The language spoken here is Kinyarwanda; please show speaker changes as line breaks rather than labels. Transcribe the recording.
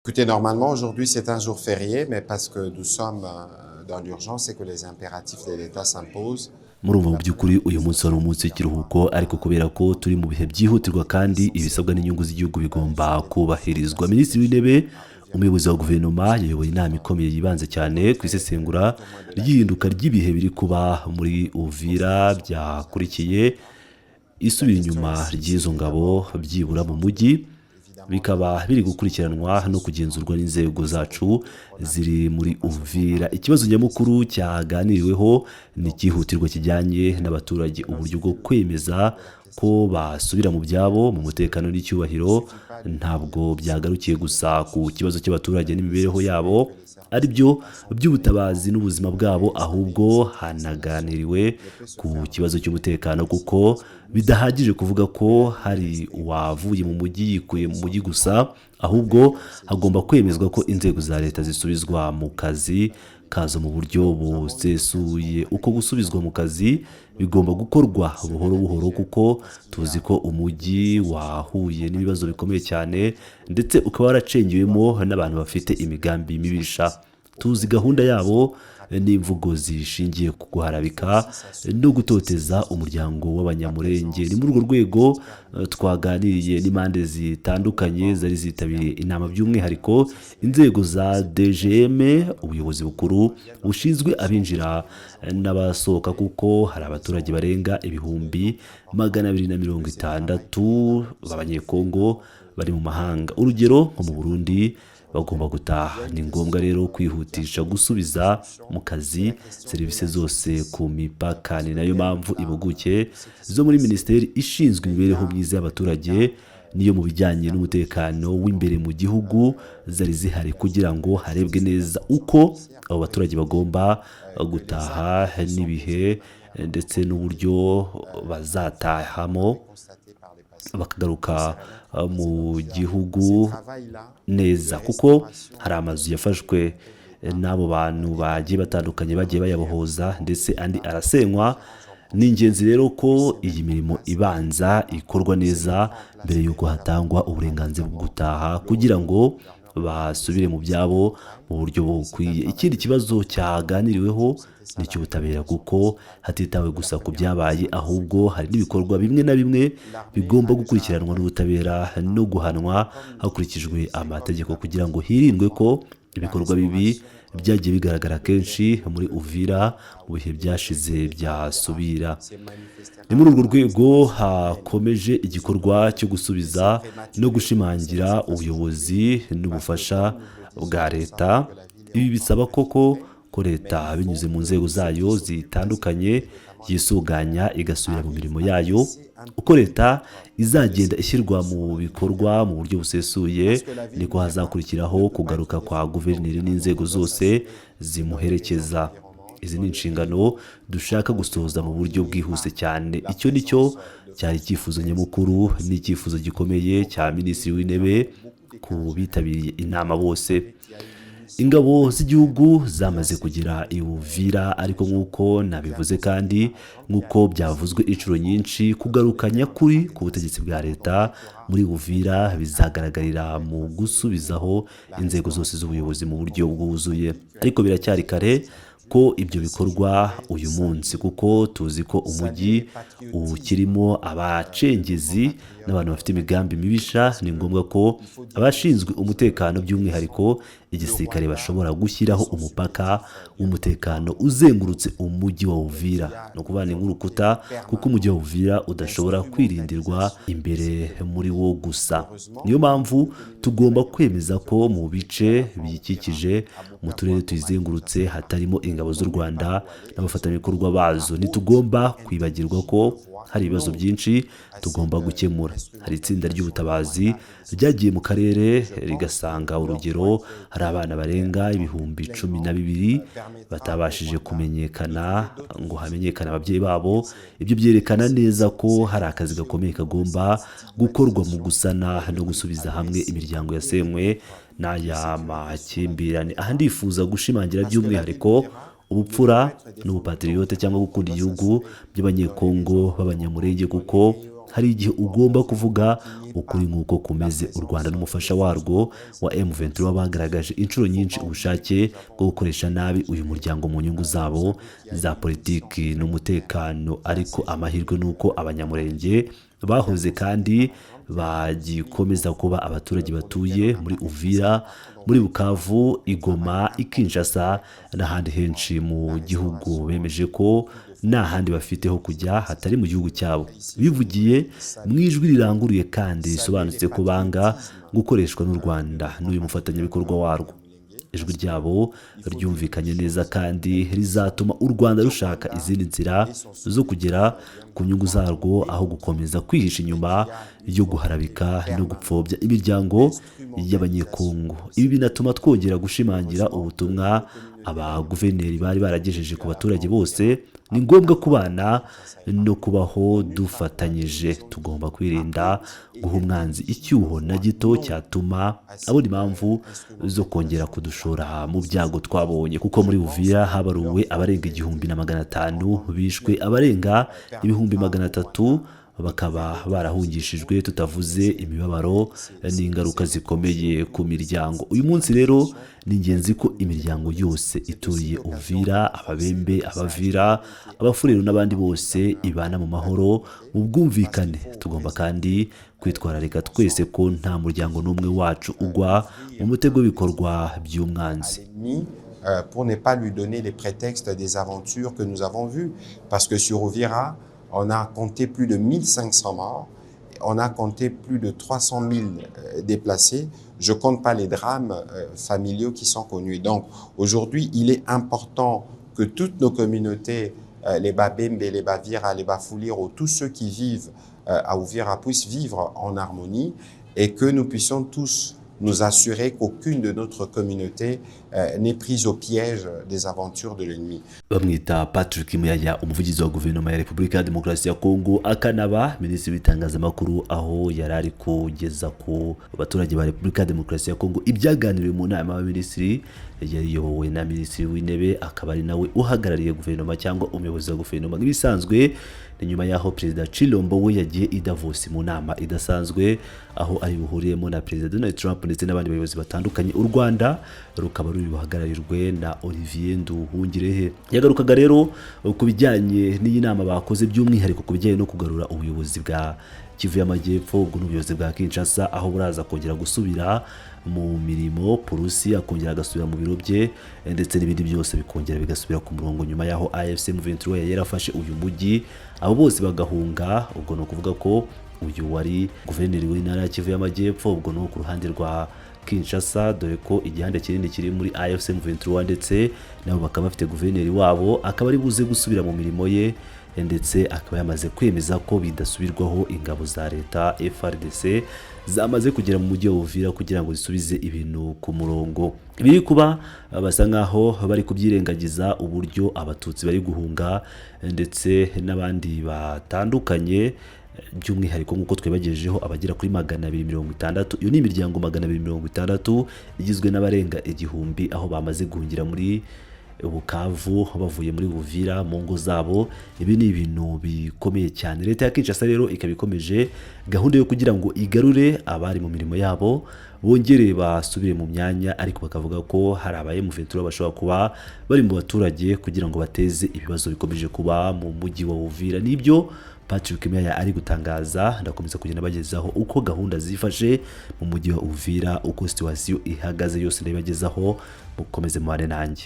Écoutez, normalement, aujourd'hui, c'est un jour férié, mais parce que nous sommes dans l'urgence et que les impératifs de l'État s'imposent,
Murumva, mu by'ukuri uyu munsi wari umunsi w'ikiruhuko, ariko kubera ko turi mu bihe byihutirwa kandi ibisabwa n'inyungu z'igihugu bigomba kubahirizwa, Minisitiri w'Intebe, umuyobozi wa guverinoma, yayoboye inama ikomeye yibanze cyane ku isesengura ry'ihinduka ry'ibihe biri kuba muri Uvira byakurikiye isubira inyuma ry'izo ngabo byibura mu mujyi, bikaba biri gukurikiranwa no kugenzurwa n'inzego zacu ziri muri Uvira. Ikibazo nyamukuru cyaganiriweho ni icyihutirwa kijyanye n'abaturage, uburyo bwo kwemeza ko basubira mu byabo mu mutekano n'icyubahiro. Ntabwo byagarukiye gusa ku kibazo cy'abaturage n'imibereho yabo, ari byo by'ubutabazi n'ubuzima bwabo, ahubwo hanaganiriwe ku kibazo cy'umutekano, kuko bidahagije kuvuga ko hari uwavuye mu mujyi yikuye mu mujyi gusa, ahubwo hagomba kwemezwa ko inzego za leta zisubizwa mu kazi kazo mu buryo busesuye. Uko gusubizwa mu kazi bigomba gukorwa buhoro buhoro, kuko tuzi ko umujyi wahuye n'ibibazo bikomeye cyane, ndetse ukaba waracengewemo n'abantu bafite imigambi mibisha. Tuzi gahunda yabo n'imvugo zishingiye ku guharabika no gutoteza umuryango w'Abanyamurenge. Ni muri urwo rwego twaganiriye n'impande zitandukanye zari zitabiriye inama, by'umwihariko inzego za DGM, ubuyobozi bukuru bushinzwe abinjira n'abasohoka, kuko hari abaturage barenga 260,000 b'Abanyekongo bari mu mahanga, urugero nko mu Burundi, bagomba gutaha. Ni ngombwa rero kwihutisha gusubiza mu kazi serivisi zose ku mipaka. Ni nayo mpamvu impuguke zo muri Minisiteri ishinzwe imibereho myiza y'abaturage n'iyo mu bijyanye n'umutekano w'imbere mu gihugu zari zihari, kugira ngo harebwe neza uko abo baturage bagomba gutaha n'ibihe ndetse n'uburyo bazatahamo bakagaruka mu gihugu neza, kuko hari amazu yafashwe n'abo bantu bagiye batandukanye, bagiye bayabohoza, ndetse andi arasenywa. Ni ingenzi rero ko iyi mirimo ibanza ikorwa neza mbere y'uko hatangwa uburenganzira bwo gutaha, kugira ngo basubire mu byabo mu buryo bukwiye. Ikindi kibazo cyaganiriweho ni icy'ubutabera, kuko hatitawe gusa ku byabaye, ahubwo hari n'ibikorwa bimwe na bimwe bigomba gukurikiranwa n'ubutabera no guhanwa hakurikijwe amategeko, kugira ngo hirindwe ko ibikorwa bibi byagiye bigaragara kenshi muri Uvira mu bihe byashize byasubira. Ni muri urwo rwego hakomeje igikorwa cyo gusubiza no gushimangira ubuyobozi n'ubufasha bwa leta. Ibi bisaba koko ko leta, binyuze mu nzego zayo zitandukanye, yisuganya igasubira mu mirimo yayo. Uko leta izagenda ishyirwa mu bikorwa mu buryo busesuye, niko hazakurikiraho kugaruka kwa guverineri n'inzego zose zimuherekeza. Izi ni inshingano dushaka gusohoza mu buryo bwihuse cyane. Icyo ni cyo cyari icyifuzo nyamukuru n'icyifuzo gikomeye cya Minisitiri w'Intebe ku bitabiriye inama bose. Ingabo z'igihugu zamaze kugera i Uvira, ariko nk'uko nabivuze kandi nk'uko byavuzwe inshuro nyinshi, kugaruka nyakuri ku butegetsi bwa leta muri Uvira bizagaragarira mu gusubizaho inzego zose z'ubuyobozi mu buryo bwuzuye. Ariko biracyari kare ko ibyo bikorwa uyu munsi, kuko tuzi ko umujyi ukirimo abacengezi n'abantu bafite imigambi mibisha. Ni ngombwa ko abashinzwe umutekano, by'umwihariko igisirikare, bashobora gushyiraho umupaka w'umutekano uzengurutse umujyi wa Uvira, ni ukuvuga ni nk'urukuta, kuko umujyi wa Uvira udashobora kwirindirwa imbere muri wo gusa. Niyo mpamvu tugomba kwemeza ko mu bice biyikikije, mu turere tuyizengurutse, hatarimo ingabo z'u Rwanda n'abafatanyabikorwa bazo. Ntitugomba kwibagirwa ko hari ibibazo byinshi tugomba gukemura. Hari itsinda ry'ubutabazi ryagiye mu karere rigasanga, urugero, hari abana barenga 12,000 batabashije kumenyekana ngo hamenyekane ababyeyi babo. Ibyo byerekana neza ko hari akazi gakomeye kagomba gukorwa mu gusana no gusubiza hamwe imiryango yasenywe n'aya makimbirane. Aha ndifuza gushimangira by'umwihariko ubupfura n'ubupatiriyote cyangwa gukunda igihugu by'Abanyekongo b'Abanyamurenge, kuko Hari igihe ugomba kuvuga ukuri nk'uko kumeze. U Rwanda n'umufasha warwo wa M23 bagaragaje inshuro nyinshi ubushake bwo gukoresha nabi uyu muryango mu nyungu zabo za politiki n'umutekano. Ariko amahirwe ni uko Abanyamurenge bahoze kandi bagikomeza kuba abaturage batuye muri Uvira, muri Bukavu, i Goma, i Kinshasa n'ahandi henshi mu gihugu, bemeje ko nta handi bafite ho kujya hatari mu gihugu cyabo. Bivugiye mu ijwi riranguruye kandi risobanutse ko banga gukoreshwa n'u Rwanda n'uyu mufatanyabikorwa warwo. Ijwi ryabo ryumvikanye neza kandi rizatuma u Rwanda rushaka izindi nzira zo kugera ku nyungu zarwo, aho gukomeza kwihisha inyuma yo guharabika no gupfobya imiryango y'Abanyekongo. Ibi binatuma twongera gushimangira ubutumwa abaguverineri bari baragejeje ku baturage bose: ni ngombwa kubana no kubaho dufatanyije. Tugomba kwirinda guha umwanzi icyuho na gito cyatuma abona impamvu zo kongera kudushora mu byago twabonye, kuko muri Uvira habaruwe abarenga 1500 bishwe, abarenga 300,000 bakaba barahungishijwe, tutavuze imibabaro n'ingaruka zikomeye ku miryango. Uyu munsi rero ni ingenzi ko imiryango yose ituriye Uvira, Ababembe, Abavira, Abafurero n'abandi bose, ibana mu mahoro, mu bwumvikane. Tugomba kandi kwitwararika twese ko nta muryango n'umwe wacu ugwa mu mutego w'ibikorwa by'umwanzi.
Pour ne pas lui donner les prétextes des aventures que nous avons vues. Parce que sur Uvira, on a compté plus de 1500 morts, on a compté plus de 300 000 déplacés. Je compte pas les drames familiaux qui sont connus. Donc aujourd'hui, il est important que toutes nos communautés, les Babembe, les Bavira, les Bafuliro, tous ceux qui vivent à Uvira puissent vivre en harmonie et que nous puissions tous nous assurer qu'aucune de notre communauté n'est prise au piège des aventures de l'ennemi.
Bamwita Patrick Muyaya, umuvugizi wa guverinoma ya Repubulika ya Demokarasi ya Kongo, akanaba minisitiri w'itangazamakuru, aho yari ari kugeza ku baturage ba Repubulika ya Demokarasi ya Kongo ibyaganiriwe mu nama y'abaminisitiri yari iyobowe na minisitiri w'intebe, akaba ari nawe uhagarariye guverinoma cyangwa umuyobozi wa guverinoma nk'ibisanzwe. Ni nyuma y'aho Perezida Chilombo we yagiye i Davos mu nama idasanzwe, aho ari buhuriyemo na Perezida Donald Trump ndetse n'abandi bayobozi batandukanye. U Rwanda rukaba ruri buhagararirwe na Olivier Nduhungirehe. Yagarukaga rero ku bijyanye n'iyi nama bakoze, by'umwihariko ku bijyanye no kugarura ubuyobozi bwa Kivu y'Amajyepfo, ubwo ni ubuyobozi bwa Kinshasa, aho buraza kongera gusubira mu mirimo, Purusi akongera agasubira mu biro bye, ndetse n'ibindi byose bikongera bigasubira ku murongo, nyuma y'aho AFC M23 yari yarafashe uyu mujyi, abo bose bagahunga. Ubwo ni ukuvuga ko uyu wari guverineri w'intara ya Kivu y'Amajyepfo, ubwo ni ku ruhande rwa Kinshasa, dore ko igihande kinini kiri muri AFC M23, ndetse nabo bakaba bafite guverineri wabo, akaba ari buze gusubira mu mirimo ye, ndetse akaba yamaze kwemeza ko bidasubirwaho ingabo za leta FARDC zamaze kugera mu mujyi wa Uvira kugira ngo zisubize ibintu ku murongo. Ibiri kuba basa nkaho bari kubyirengagiza, uburyo Abatutsi bari guhunga ndetse n'abandi batandukanye, by'umwihariko nk'uko twibagejejeho abagera kuri 260. Iyo ni imiryango 260 igizwe n'abarenga 1000, aho bamaze guhungira muri Bukavu bavuye muri Uvira mu ngo zabo. Ibi ni ibintu bikomeye cyane. Leta ya Kinshasa rero ikaba ikomeje gahunda yo kugira ngo igarure abari mu mirimo yabo, bongere basubire mu myanya, ariko bakavuga ko hari aba M23 bashobora kuba bari mu baturage kugira ngo bateze ibibazo bikomeje kuba mu mujyi wa Uvira. Nibyo Patrick Muyaya ari gutangaza. Ndakomeza kugenda bagezaho uko gahunda zifashe mu mujyi wa Uvira, uko situation ihagaze yose ndabibagezaho. Mukomeze mubane nanjye.